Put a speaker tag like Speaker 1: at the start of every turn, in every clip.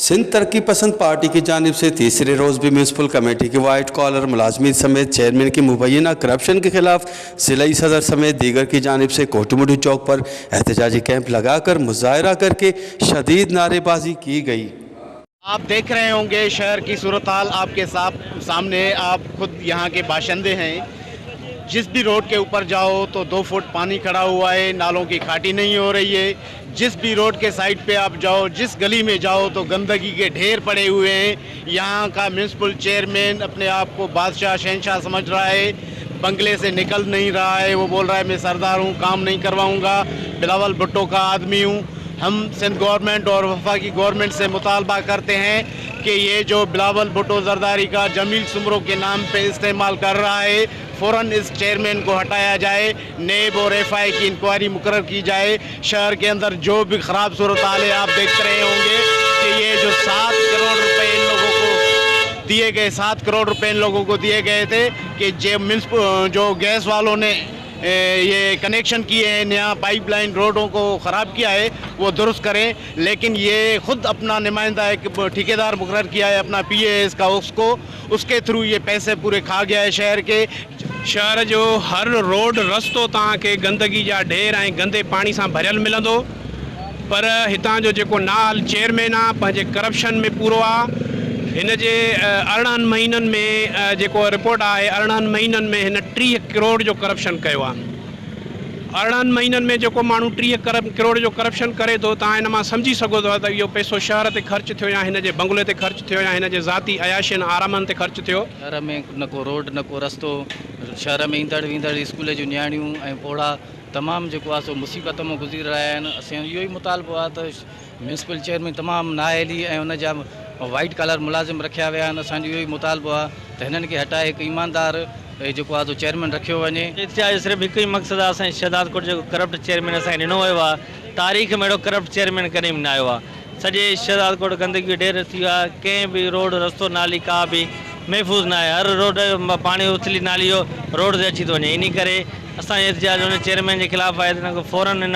Speaker 1: सिंध तरक्की पसंद पार्टी की जानिब से तीसरे रोज़ भी म्यूनसिपल कमेटी के वाइट कॉलर मुलाजमीन समेत चेयरमैन की मुबैना करप्शन के खिलाफ ज़िलाई सदर समेत दीगर की जानिब से कोटमोडी चौक पर एहतजाजी कैंप लगाकर मुजाहरा करके शदीद नारेबाजी की गई।
Speaker 2: आप देख रहे होंगे शहर की सूरत हाल आपके सामने। आप खुद यहाँ के बाशिंदे हैं। जिस भी रोड के ऊपर जाओ तो 2 फुट पानी खड़ा हुआ है, नालों की खाटी नहीं हो रही है। जिस भी रोड के साइड पे आप जाओ, जिस गली में जाओ तो गंदगी के ढेर पड़े हुए हैं। यहाँ का म्यूनसिपल चेयरमैन अपने आप को बादशाह, शहनशाह समझ रहा है। बंगले से निकल नहीं रहा है। वो बोल रहा है, मैं सरदार हूँ, काम नहीं करवाऊँगा, बिलावल भुट्टो का आदमी हूँ। हम सिंध गवर्नमेंट और वफाकी गवर्नमेंट से मुतालबा करते हैं कि ये जो बिलावल भुट्टो जरदारी का जमील सुमरो के नाम पे इस्तेमाल कर रहा है, फ़ौरन इस चेयरमैन को हटाया जाए, नेब और एफआईए की इंक्वायरी मुकर्रर की जाए। शहर के अंदर जो भी ख़राब सूरत हाल है, आप देख रहे होंगे कि ये जो 7 करोड़ रुपए इन लोगों को दिए गए, 7 करोड़ रुपए इन लोगों को दिए गए थे कि जो गैस वालों ने ये कनेक्शन किए हैं, नया पाइपलाइन रोडों को ख़राब किया है, वो दुरुस्त करें। लेकिन ये ख़ुद अपना नुमाइंदा, एक ठेकेदार मुकर्रर किया है अपना, पीए इसका, उसको उसके थ्रू ये पैसे पूरे खा गया है शहर के।
Speaker 3: शहर जो हर रोड, रस्तो तव्हांखे गंदगी जा ढेर ऐं गंदे पाणी सां भरियल मिलंदो। पर हितां जो जेको नाअहल चेयरमैन आहे, पंहिंजे करप्शन में पूरो आहे। हिन जे 18 महीननि में जेको रिपोर्ट आहे, 18 महीननि में हिन 30 करोड़ जो करप्शन कयो आहे। 18 महीननि में जेको माण्हू 30 करोड़ जो करप्शन करे थो, तव्हां हिन मां सम्झी सघो था त इहो पैसो शहर ते ख़र्च थियो या हिन जे बंगले ते ख़र्च थियो या हिन जे ज़ाती अयाशियुनि, आरामनि ते ख़र्च थियो।
Speaker 4: शहर में न को रोड, न को रस्तो। शहर में ईंदड़ वेंदड़ स्कूल जूं नियाणियूं ऐं पोड़ा तमामु जेको आहे सो मुसीबत मां गुज़री रहिया आहिनि। असांजो इहो ई मुतालबो आहे त म्यूनसिपल चेयरमैन तमामु नाअहली ऐं हुन जा वाइट कॉलर मुलाज़िम रखिया विया आहिनि। असांजो इहो ई मुतालबो आहे त हिननि खे हटाए हिकु ईमानदार जेको आहे सो चेयरमैन रखियो वञे।
Speaker 5: एहतजाज सिर्फ़ु हिकु ई मक़सदु आहे। असांजे शहदादकोट जेको करप्ट चेयरमैन असांखे ॾिनो वियो आहे, तारीख़ में अहिड़ो करप्ट चेयरमैन कॾहिं बि न आयो आहे। सॼे शहदादकोट गंदगी जो ढेर थी वियो आहे। कंहिं बि रोड, रस्तो, नाली का बि महफ़ूज़ न आहे। हर रोड पाणी उथली नाली जो रोड ते अची थो वञे। इन करे असांजो एहतजाज हुन चेयरमैन जे ख़िलाफ़ आहे त हिन खां फ़ौरन हिन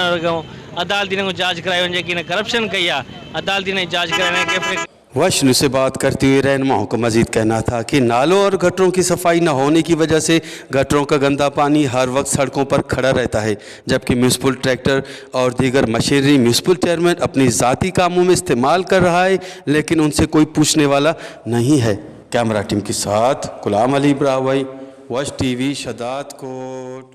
Speaker 5: अदालती हिन जांच कराई वञे की हिन करप्शन कई आहे। अदालती हिन जी जांच कराए।
Speaker 1: वशन से बात करते हुए रहनुमाओं का मजीद कहना था कि नालों और गटरों की सफाई न होने की वजह से गटरों का गंदा पानी हर वक्त सड़कों पर खड़ा रहता है, जबकि म्यूनसिपल ट्रैक्टर और दीगर मशीनरी म्यूनसिपल चेयरमैन अपनी ज़ाती कामों में इस्तेमाल कर रहा है, लेकिन उनसे कोई पूछने वाला नहीं है। कैमरा टीम के साथ गुलाम अली ब्रावई, वश टीवी, शदाद कोट।